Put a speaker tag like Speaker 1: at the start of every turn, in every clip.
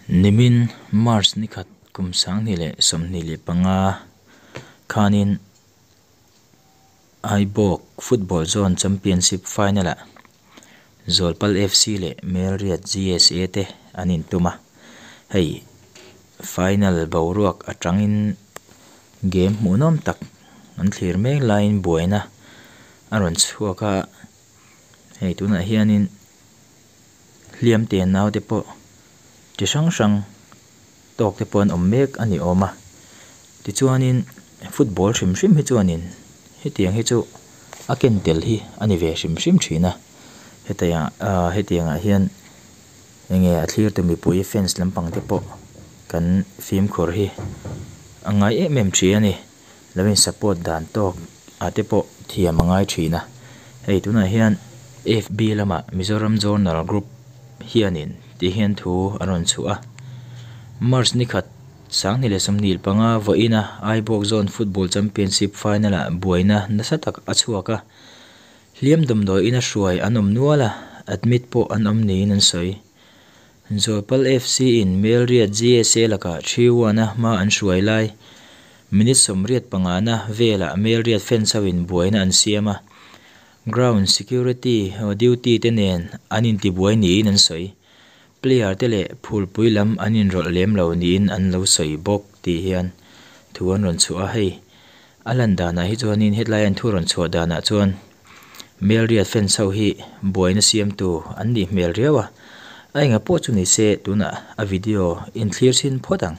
Speaker 1: Nimin March ni khat kum 2025 khanin Aibawk Football Zone Championship Final-ah Zawlpal FC leh Melriat GSA te an intum a, hei final boruak atangin game hmuhnawm tak an thlir mek laiin buaina a rawn chhuak a, hei tunah hianin hliam te naute pawh chi hrang hrang tawk te pawh an awm mek a ni awm a, tichuanin football hrim hrim hi chuanin hetiang hi chu a ken tel hi a ni ve hrim hrim thin a, hetiang ah hetiang ah hian enge a thlir tu mipui fans lampang te pawh kan fimkhur hi a ngai em em thin a ni. Lo in support dan tawk ah te pawh thiam a ngai thin a, hei tunah hian fb lamah Mizoram Journal Group hianin tih hian thu a rawn chhuah a, March ni khat 2025 vawiin a Aibawk Zone Football Championship final ah buaina nasa tak a chhuak a, hliam damdawiin a hruai an awm nual a, admit pawh an awm niin an sawi. Zawlpal FC in Melriat GSA lakah 3-1 a hma an hruai lai. Minute 85 na velah Melriat fans ho in buaina an siam a, ground security duty te nen an intibuai niin an sawi. Player te leh phulpui lam an inrawlh lem lo niin an lo sawi bawk tih hian thu an rawn chhuah a, hei A lan danah hi chuanin hetlai an thu rawn chhuah danah chuan Melriat fans ho hi buaina siamtu an nih hmel riau a, a enga pawh chu ni se tunah a video in thlir chhin phawt ang.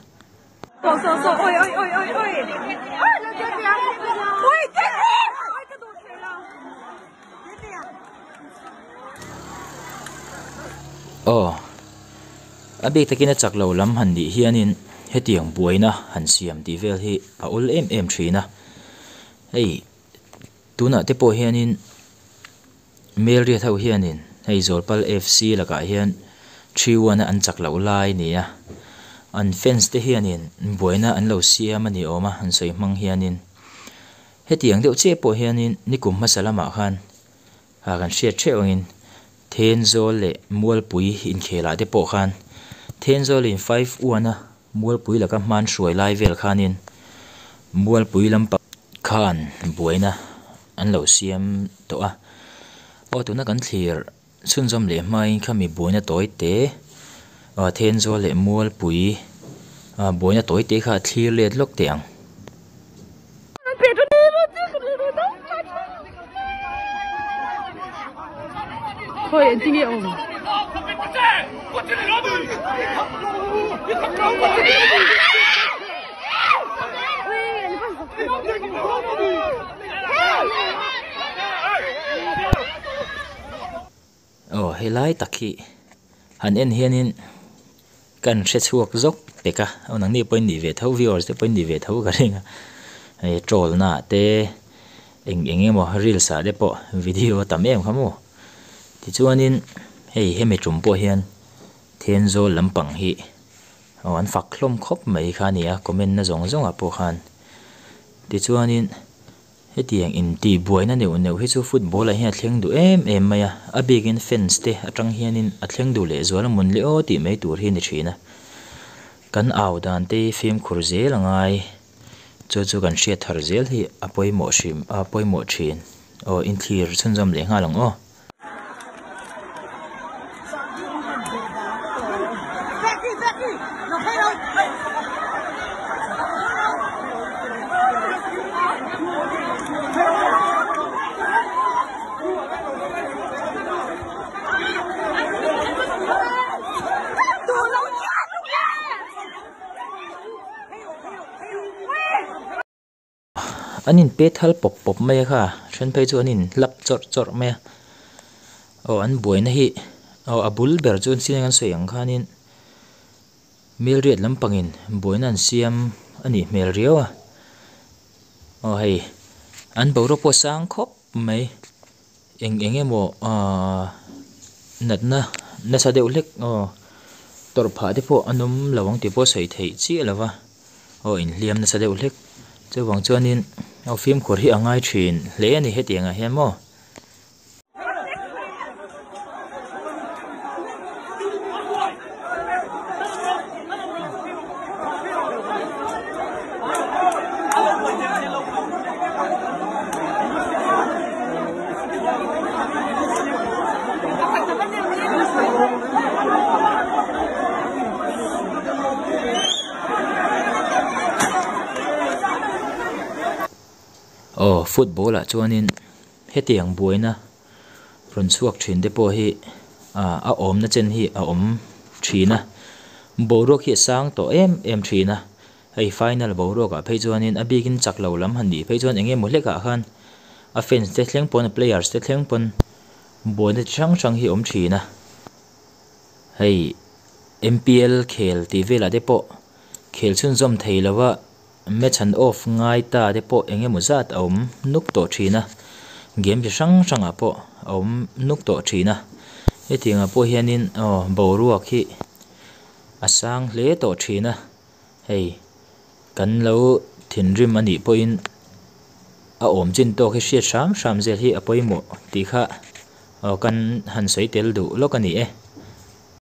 Speaker 1: Aw, a bik takin a chak lo lam han nih hianin hetiang buaina han siam tih vel hi a awl em em thin a. Hei tunah te pawh hianin Melriat ho hianin hei Zawlpal FC lakah hian 3-1 a an chak loh lai a ni a. An fans te hianin buaina an lo siam a ni awm a, an sawi hmang hianin. Hetiang deuh chiah pawh hianin nikum hmasa lamah khan ah kan hriat theuh angin Thenzawl leh Mualpui inkhelah te pawh khan Thenzawl in 5-1 a Mualpui laka hman hruai lai vel khanin Mualpui lampang khan buaina an lo siam tawh a. Aw tuna kan thlir chhunzawm leh hmain khami buaina tawi te ah Thenzawl leh Mualpui ah buaina tawi te kha a thlir let lawk teh ang. Aw helai tak hi han en hianin kan hre chhuak zawk pek a aw nangni pawhin nih ve tho viewers te pawhin nih ve tho ka ring a hei troll na ah te eng eng emaw reels ah te pawh video a tam em kha maw tichuanin hei hemi tum pawh hian Thenzawl lampang hi aw an fak hlawm khawp mai kha a ni a comment na zawng zawng ah pawh khan tichuanin. Hetiang intih buaina neuh neuh hi chu football ah hian a thleng duh em em mai a, a bikin fans te atang hianin a thleng duh leh zual a mun leh aw tih mai tur hi a ni thin a. Kan au dan te hi fimkhur zel a ngai, chu chu kan hriat thar zel hi a pawimawh hrim a pawimawh thin aw inthlir chhunzawm leh nghal ang aw. An in pet hal pawp pawp mai a kha then phei chu an in hlap chawrh chawrh mai a aw an buaina hi aw a bul ber chu an siam an sawi ang khanin Melriat lampangin buaina an siam a nih hmel riau a aw hei an boruak pawh a sang khawp mai eng eng emaw ahh natna nasa deuh hlek aw tawrh phah te pawh an awm lo ang tih pawh a sawi theih chiah lo va. Aw inhliam nasa deuh hlek. Chuvang chuanin aw fimkhur hi a ngai thin hle a ni hetiang ah hian maw. Aw football ah chuanin hetiang buaina rawn chhuak thin te pawh hi ah a awmna chen hi a awm thin a boruak hi a sang tawh em em thin a hei final boruak ah phei chuanin a bikin chak lo lam han nih phei chuan eng emaw hlek ah khan a fans te thleng pawn a players te thleng pawn buaina chi hrang hrang hi a awm thin a hei M_P_L khel tih velah te pawh khel chhunzawm thei lova match an off ngai ta te pawh eng emaw zat a awm nuk tawh thin a game chi hrang hrangah pawh a awm nuk tawh thin a hetiang ah pawh hianin aw boruak hi a sang hle tawh thin a hei kan lo thinrim a nih pawhin a awm chin tawk hi hriat hram hram zel hi a pawimawh tih kha aw kan han sawi tel duh lawk a ni e.